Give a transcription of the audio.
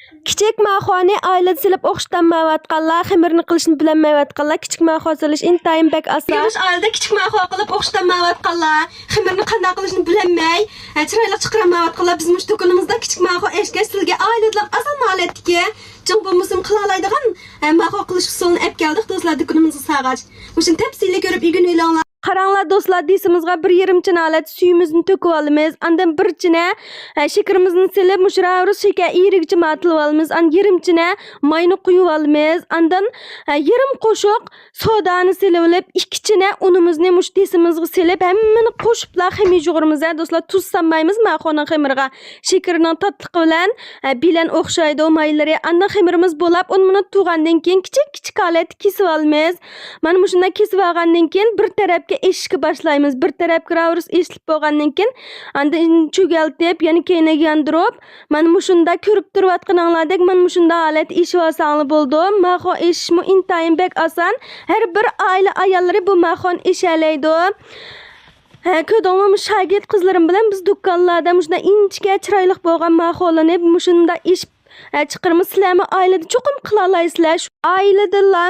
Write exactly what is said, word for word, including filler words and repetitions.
كىچىك ماخونى ئائىلىدە سېلىپ ئوخشىتالمايۋاتقانلار، خېمىرنى قىلىشنى بىلەلمەيۋاتقانلار كىچىك ماخو سېلىش ئىنتايىن بەك ئاسان. ياش ئائىلىدە كىچىك ماخو قىلىپ ئوخشىتالمايۋاتقانلار، خېمىرنى قانداق قىلىشنى بىلەلمەي، ئە، چىرايلىق چىقىرالمايۋاتقانلار، بىز مۇشۇ دۇكىنىمىزدا كىچىك ماخو ئەشكە سىلىگە ئائىلىدىلا ئاسان ھالەتتىكى، چوڭ بولمىسىمۇ قىلالايدىغان، ئە، ماخو قىلىش ئۇسۇلىنى ئەپ كەلدۇق دوستلار دۇكىنىمىزغا ساغاچ. مۇشۇنى تەپسىلىي كۆرۈپ ئۆگىنىۋېلىڭلار. قاراڭلار دوستلار، دېسىمىزغا بىر يېرىم چىنە ھالەتتە سۈيىمىزنى تۆكۈۋالىمىز. ئاندىن بىر چىنە، ئە، شېكىرىمىزنى سېلىپ، مۇشۇ راۋرۇس شېكەر ئېرىگىچە ماتىلىۋالىمىز. ئاندىن يېرىم چىنە ماينى قۇيۇۋالىمىز. ئاندىن، ئە، يېرىم قوشۇق سودانى سېلىۋېلىپ، ئىككى چىنە ئۇنىمىزنى مۇشۇ دېسىمىزغا سېلىپ، ھەممىنى قوشۇپلا خېمىر يۇغۇرىمىز، ھە دوستلار. تۇز سالمايمىز ماخونىڭ خېمىرىغا. شېكىرنىڭ تاتلىقى بىلەن، ئە، بىلەن ئوخشايدۇ مايلىرى. ئاندىن خېمىرىمىز بولاپ، ئون مىنۇت تۇرغاندىن كېيىن كىچىك كىچىك ھالەتتە كېسىۋالىمىز. مانا مۇشۇنداق كېسىۋالغاندىن كېيىن بىر تەرەپكە ئېشىشكە باشلايمىز. بىر تەرەپكە راۋرۇس ئېشىلىپ بولغاندىن كېيىن، ئاندىن چۆگەلتىپ، يەنە كەينىگە ياندۇرۇپ، مانا مۇشۇنداق كۆرۈپ تۇرۇۋاتقىنىڭلاردەك، مانا مۇشۇنداق ھالەتتە ئېشىۋالساڭلار بولىدۇ. ماخو ئېشىشمۇ ئىنتايىن بەك ئاسان. ھەر بىر ئائىلە ئاياللىرى بۇ ماخونى ئېشەلەيدۇ. ھە، كۆردۈڭمۇ، شاگىرت قىزلىرىم بىلەن بىز دۇكانلاردا مۇشۇنداق ئىنچىكە، چىرايلىق بولغان ماخولىنى مۇشۇنداق ئېشىپ، ھە، چىقىرىمىز. سىلەرمۇ ئائىلىدە چوقۇم قىلالايسىلەر. شۇ ئائىلىدىلا